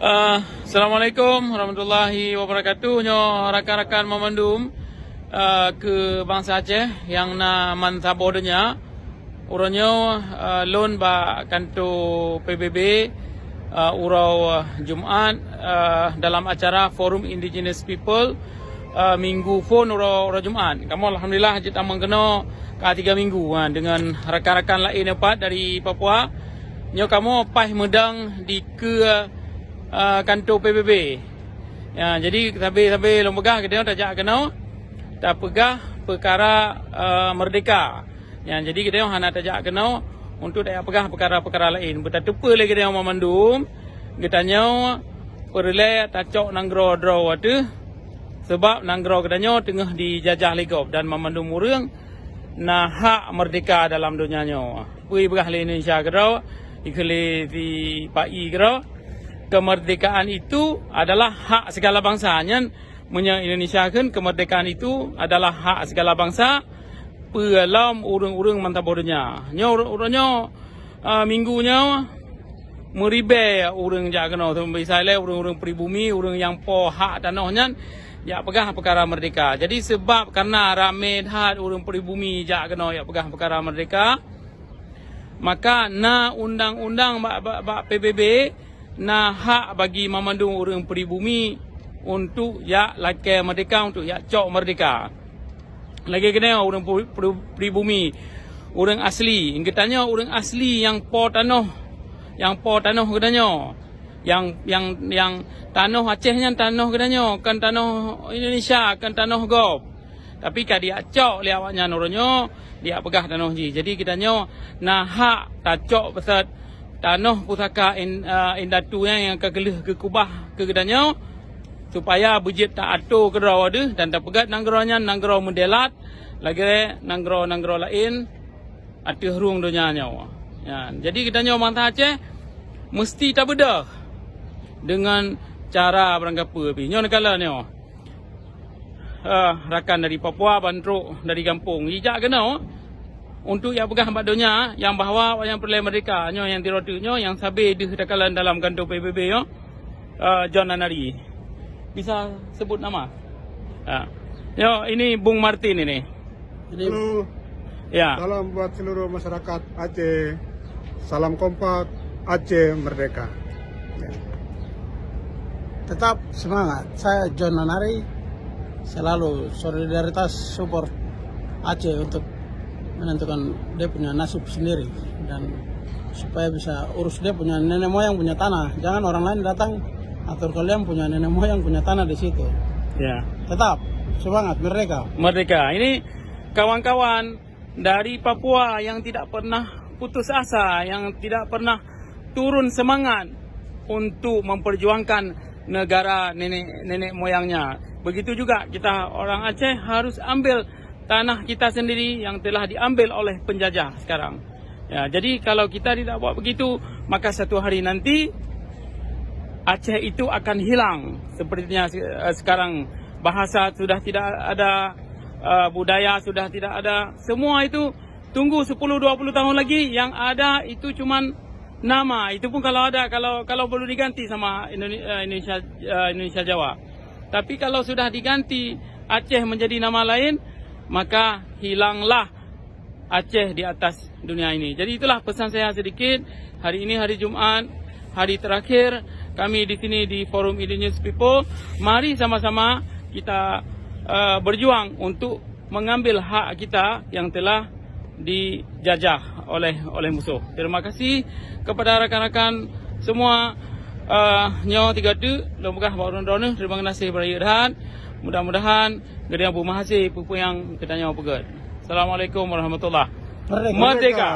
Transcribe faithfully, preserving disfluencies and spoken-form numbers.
Eh, Assalamualaikum warahmatullahi wabarakatuh. Nyoe rakan-rakan meumandum, eh, keu bansa Aceh nyang na man saboh donya. Uroe nyoe, eh, lôn bak kanto P B B, eh, uroe Jumat, eh, dalam acara Forum Indigenous People, eh, minggu phôn uroe, uroe Jumat. Kamoe alhamdulillah jeuet tamong keunoe ka tiga minggu, ha, deungon rakan-rakan laén nyoe pat dari Papua. Nyoe kamoe paih meudang di keue, eh, kanto P B B. Ya, jadi sabe-sabe lôn peugah geutanyoe tajak keunoe tapeugah peukara, eh, meurdeka. Nyan, jadi geutanyoe hana tajak keunoe untuk tajak peugah peukara-peukara laén. Beutateupeue lé geutanyoe banmandum, geutanyoe peureulée tacok nanggroe droe ateueh, sabab nanggroe geutanyoe teungoh dijajah lé gob dan banmandum ureuëng na hak meurdeka dalam donya nyoe. Peue ipeugah lé Indonesia keudroe, ikheun lé si Pak I keudroe, kemerdekaan itu adalah hak segala bangsa. Nyan, meunyoe Indonesia kheun, kemerdekaan itu adalah hak segala bangsa, peue lom ureuëng-ureuëng mantong boh donya. Nyoe uroe, uroe nyoe, ah, minggu nyoe, meuribée ureuëng jak keunoe. Misalnya ureuëng-ureuëng pribumi, ureuëng nyang po hak tanoh nyan, jak peugah peukara meurdeka. Jadi, sebab karena ramé that ureuëng pribumi jak keunoe jak peugah peukara meurdeka, maka na undang-undang bak, bak, bak P B B, na hak bagi banmandum ureuëng pribumi untuk jak lakée meurdeka, untuk jak cok meurdeka. Lagée geutanyoe ureuëng pri-, pri-, pribumi, ureuëng asli. Geutanyoe ureuëng asli nyang po tanoh, nyang po tanoh geutanyoe. Nyang, nyang, nyang tanoh Aceh nyan tanoh geutanyoe, kon tanoh Indonesia, kon tanoh gob. Tapi ka dijak cok lé awaknyan uroe nyoe, dijak peugah tanoh jih. Jadi geutanyoe na hak tacok beusat tanoh pusaka in-, eh, indatu nyan nyang ka geulheueh geukubah keu geutanyoe, supaya beujeuet ta-ato keudroe deuh dan tapeugét nanggroe nyan nanggroe meudelat lagée nanggroe-nanggroe laén ateueh rueng donya nyoe. Nyan, jadi geutanyoe bansa Aceh meusti tabeudôh deungon cara barangkapeue pih. Nyoe neukalon nyoe. Eh, rakan dari Papua, ban trok dari gampông. Jijak keunoe untuk jak peugah bak donya nyang bahwa awaknyan peureulée meurdeka. Nyoe nyang tiroe teuk nyoe nyang sabe deuh takalon dalam kanto P B B nyoe, eh, John Anari. Bisa sebut nama? Ha. Nyoe, ini Bung Martin ini. Jadi, halo. Ya. Salam buat seluruh masyarakat Aceh. Salam kompak, Aceh merdeka. Ya. Tetap semangat. Saya John Nanari, selalu solidaritas support Aceh untuk menentukan dia punya nasib sendiri dan supaya bisa urus dia punya nenek moyang punya tanah. Jangan orang lain datang atur kalian punya nenek moyang punya tanah di situ. Ya. Tetap semangat merdeka. Merdeka. Ini kawan-kawan dari Papua yang tidak pernah putus asa, yang tidak pernah turun semangat untuk memperjuangkan negara nenek, nenek moyangnya. Begitu juga kita orang Aceh harus ambil tanah kita sendiri yang telah diambil oleh penjajah sekarang. Ya, jadi kalau kita tidak buat begitu, maka satu hari nanti Aceh itu akan hilang. Sepertinya se-, eh, sekarang bahasa sudah tidak ada, eh, budaya sudah tidak ada. Semua itu tunggu sepuluh dua puluh tahun lagi, yang ada itu cuman nama. Itu pun kalau ada, kalau, kalau belum diganti sama Indone-, eh, Indonesia, eh, Indonesia Jawa. Tapi kalau sudah diganti Aceh menjadi nama lain, maka hilanglah Aceh di atas dunia ini. Jadi itulah pesan saya sedikit. Hari ini hari Jumat, hari terakhir kami di sini di Forum Indigenous People. Mari sama-sama kita, eh, berjuang untuk mengambil hak kita yang telah dijajah oleh, oleh musuh. Terima kasih kepada rakan-rakan semua, eh, nyoe tiga teuk, lôn peugah bak droeneuh, terima kasih beurayeuk that. Mudah-mudahan geutanyoe beumeuhasé peue-peue nyang geutanyoe peugét. Assalamualaikum warahmatullahi. Merdeka! Merdeka!